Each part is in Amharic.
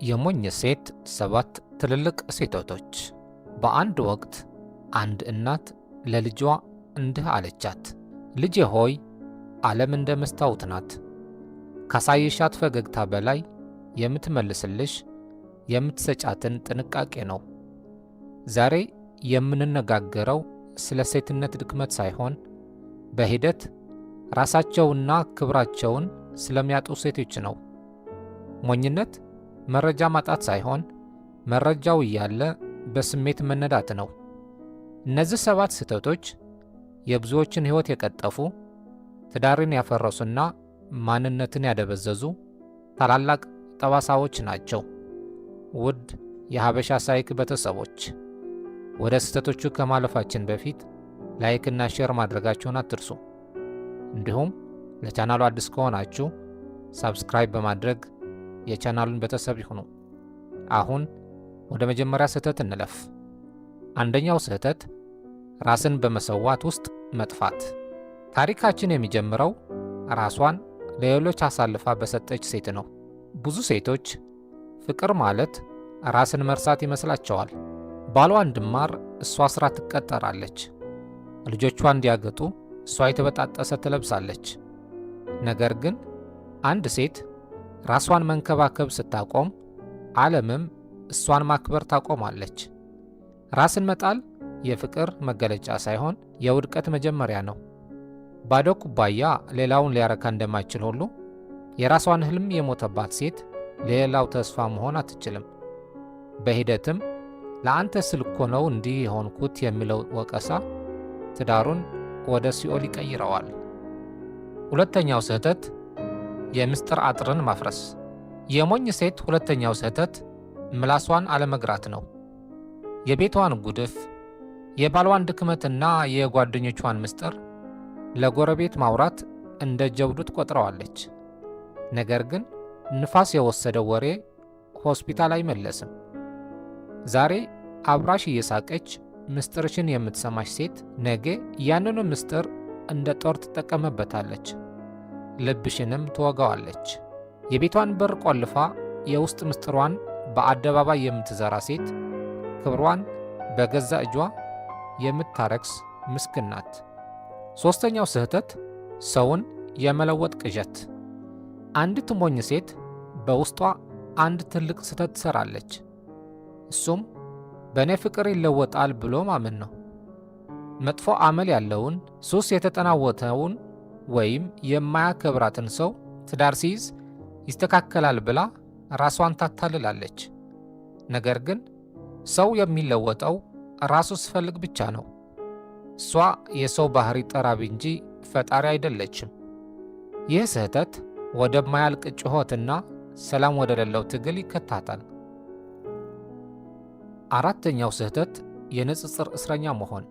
የሞኝ ሴት ሰባት ትልልቅ ስህተቶች። በአንድ ወቅት አንድ እናት ለልጇ እንዲህ አለቻት፣ ልጄ ሆይ፣ ዓለም እንደ መስታወት ናት። ካሳየሻት ፈገግታ በላይ የምትመልስልሽ የምትሰጫትን ጥንቃቄ ነው። ዛሬ የምንነጋገረው ስለ ሴትነት ድክመት ሳይሆን በሂደት ራሳቸውና ክብራቸውን ስለሚያጡ ሴቶች ነው። ሞኝነት መረጃ ማጣት ሳይሆን መረጃው እያለ በስሜት መነዳት ነው። እነዚህ ሰባት ስህተቶች የብዙዎችን ሕይወት የቀጠፉ፣ ትዳርን ያፈረሱና ማንነትን ያደበዘዙ ታላላቅ ጠባሳዎች ናቸው። ውድ የሀበሻ ሳይክ ቤተሰቦች፣ ወደ ስህተቶቹ ከማለፋችን በፊት like ና share ማድረጋችሁን አትርሱ። እንዲሁም ለቻናሉ አዲስ ከሆናችሁ subscribe በማድረግ የቻናሉን ቤተሰብ ይሁኑ። አሁን ወደ መጀመሪያ ስህተት እንለፍ። አንደኛው ስህተት ራስን በመሰዋት ውስጥ መጥፋት። ታሪካችን የሚጀምረው ራሷን ለሌሎች አሳልፋ በሰጠች ሴት ነው። ብዙ ሴቶች ፍቅር ማለት ራስን መርሳት ይመስላቸዋል። ባሏ እንዲማር እሷ ስራ ትቀጠራለች። ልጆቿ እንዲያገጡ እሷ የተበጣጠሰ ትለብሳለች። ነገር ግን አንድ ሴት ራሷን መንከባከብ ስታቆም ዓለምም እሷን ማክበር ታቆማለች። ራስን መጣል የፍቅር መገለጫ ሳይሆን የውድቀት መጀመሪያ ነው። ባዶ ኩባያ ሌላውን ሊያረካ እንደማይችል ሁሉ የራሷን ህልም የሞተባት ሴት ለሌላው ተስፋ መሆን አትችልም። በሂደትም ለአንተ ስል እኮ ነው እንዲህ የሆንኩት የሚለው ወቀሳ ትዳሩን ወደ ሲኦል ይቀይረዋል። ሁለተኛው ስህተት የምስጢር አጥርን ማፍረስ። የሞኝ ሴት ሁለተኛው ስህተት ምላሷን አለመግራት ነው። የቤቷን ጉድፍ፣ የባሏን ድክመትና የጓደኞቿን ምስጢር ለጎረቤት ማውራት እንደ ጀብዱ ትቆጥረዋለች። ነገር ግን ንፋስ የወሰደው ወሬ ሆስፒታል አይመለስም። ዛሬ አብራሽ እየሳቀች ምስጢርሽን የምትሰማሽ ሴት ነገ ያንኑ ምስጢር እንደ ጦር ትጠቀምበታለች፣ ልብሽንም ትወጋዋለች። የቤቷን በር ቆልፋ የውስጥ ምስጢሯን በአደባባይ የምትዘራ ሴት ክብሯን በገዛ እጇ የምታረክስ ምስኪን ናት። ሦስተኛው ስህተት ሰውን የመለወጥ ቅዠት። አንዲት ሞኝ ሴት በውስጧ አንድ ትልቅ ስህተት ትሠራለች። እሱም በእኔ ፍቅር ይለወጣል ብሎ ማመን ነው። መጥፎ አመል ያለውን፣ ሱስ የተጠናወተውን ወይም የማያከብራትን ሰው ትዳር ሲይዝ ይስተካከላል ብላ ራሷን ታታልላለች። ነገር ግን ሰው የሚለወጠው ራሱ ሲፈልግ ብቻ ነው። እሷ የሰው ባህሪ ጠራቢ እንጂ ፈጣሪ አይደለችም። ይህ ስህተት ወደማያልቅ ጩኸትና ሰላም ወደሌለው ትግል ይከታታል። አራተኛው ስህተት የንጽጽር እስረኛ መሆን።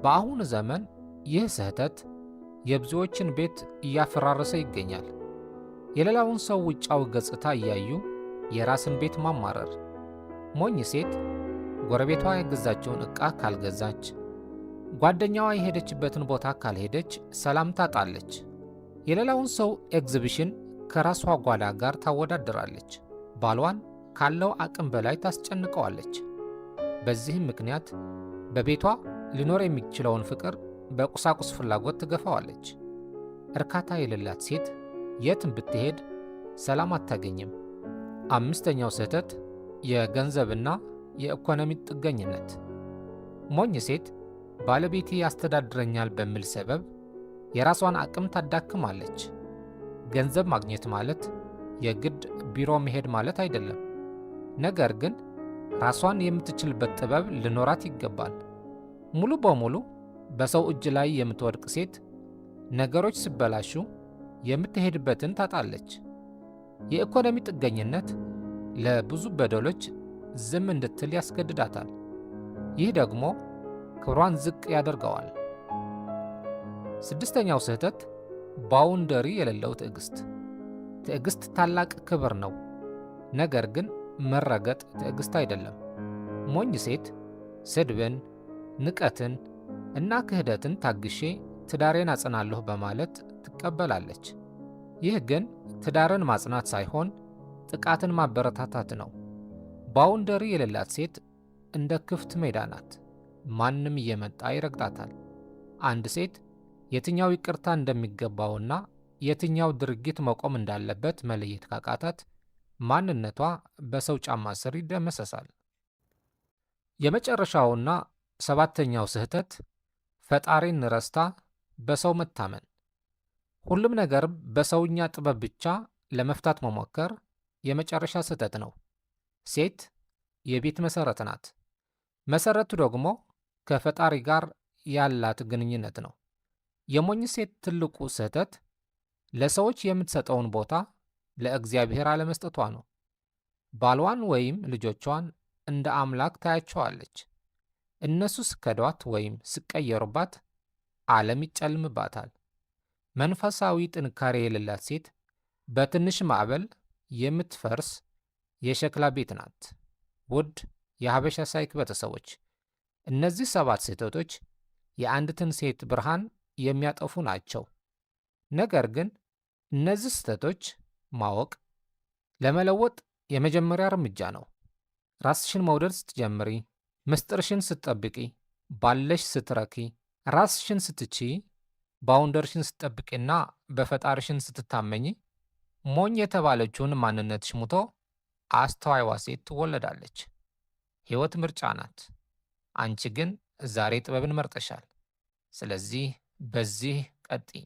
በአሁኑ ዘመን ይህ ስህተት የብዙዎችን ቤት እያፈራረሰ ይገኛል። የሌላውን ሰው ውጫዊ ገጽታ እያዩ የራስን ቤት ማማረር። ሞኝ ሴት ጎረቤቷ የገዛቸውን ዕቃ ካልገዛች፣ ጓደኛዋ የሄደችበትን ቦታ ካልሄደች ሰላም ታጣለች። የሌላውን ሰው ኤግዚቢሽን ከራሷ ጓዳ ጋር ታወዳድራለች። ባሏን ካለው አቅም በላይ ታስጨንቀዋለች። በዚህም ምክንያት በቤቷ ሊኖር የሚችለውን ፍቅር በቁሳቁስ ፍላጎት ትገፋዋለች። እርካታ የሌላት ሴት የትም ብትሄድ ሰላም አታገኝም። አምስተኛው ስህተት የገንዘብና የኢኮኖሚ ጥገኝነት። ሞኝ ሴት ባለቤቴ ያስተዳድረኛል በሚል ሰበብ የራሷን አቅም ታዳክማለች። ገንዘብ ማግኘት ማለት የግድ ቢሮ መሄድ ማለት አይደለም። ነገር ግን ራሷን የምትችልበት ጥበብ ሊኖራት ይገባል። ሙሉ በሙሉ በሰው እጅ ላይ የምትወድቅ ሴት ነገሮች ሲበላሹ የምትሄድበትን ታጣለች። የኢኮኖሚ ጥገኝነት ለብዙ በደሎች ዝም እንድትል ያስገድዳታል። ይህ ደግሞ ክብሯን ዝቅ ያደርገዋል። ስድስተኛው ስህተት boundary የሌለው ትዕግስት። ትዕግስት ታላቅ ክብር ነው። ነገር ግን መረገጥ ትዕግስት አይደለም። ሞኝ ሴት ስድብን፣ ንቀትን እና ክህደትን ታግሼ ትዳሬን አጽናለሁ በማለት ትቀበላለች። ይህ ግን ትዳርን ማጽናት ሳይሆን ጥቃትን ማበረታታት ነው። Boundary የሌላት ሴት እንደ ክፍት ሜዳ ናት። ማንም እየመጣ ይረግጣታል። አንድ ሴት የትኛው ይቅርታ እንደሚገባውና የትኛው ድርጊት መቆም እንዳለበት መለየት ካቃታት ማንነቷ በሰው ጫማ ስር ይደመሰሳል። የመጨረሻውና ሰባተኛው ስህተት ፈጣሪን ረስታ በሰው መታመን። ሁሉም ነገር በሰውኛ ጥበብ ብቻ ለመፍታት መሞከር የመጨረሻ ስህተት ነው። ሴት የቤት መሰረት ናት። መሰረቱ ደግሞ ከፈጣሪ ጋር ያላት ግንኙነት ነው። የሞኝ ሴት ትልቁ ስህተት ለሰዎች የምትሰጠውን ቦታ ለእግዚአብሔር አለመስጠቷ ነው። ባሏን ወይም ልጆቿን እንደ አምላክ ታያቸዋለች። እነሱ ሲከዷት ወይም ሲቀየሩባት ዓለም ይጨልምባታል። መንፈሳዊ ጥንካሬ የሌላት ሴት በትንሽ ማዕበል የምትፈርስ የሸክላ ቤት ናት። ውድ የሀበሻ ሳይክ ቤተሰቦች፣ እነዚህ ሰባት ስህተቶች የአንዲትን ሴት ብርሃን የሚያጠፉ ናቸው። ነገር ግን እነዚህ ስህተቶች ማወቅ ለመለወጥ የመጀመሪያ እርምጃ ነው። ራስሽን መውደድ ስትጀምሪ፣ ምስጢርሽን ስትጠብቂ፣ ባለሽ ስትረኪ፣ ራስሽን ስትችዪ፣ boundary ሽን ስትጠብቂና በፈጣሪሽን ስትታመኚ ሞኝ የተባለችውን ማንነትሽ ሙቶ አስተዋይዋ ሴት ትወለዳለች። ሕይወት ምርጫ ናት። አንቺ ግን ዛሬ ጥበብን መርጠሻል። ስለዚህ በዚህ ቀጥይ።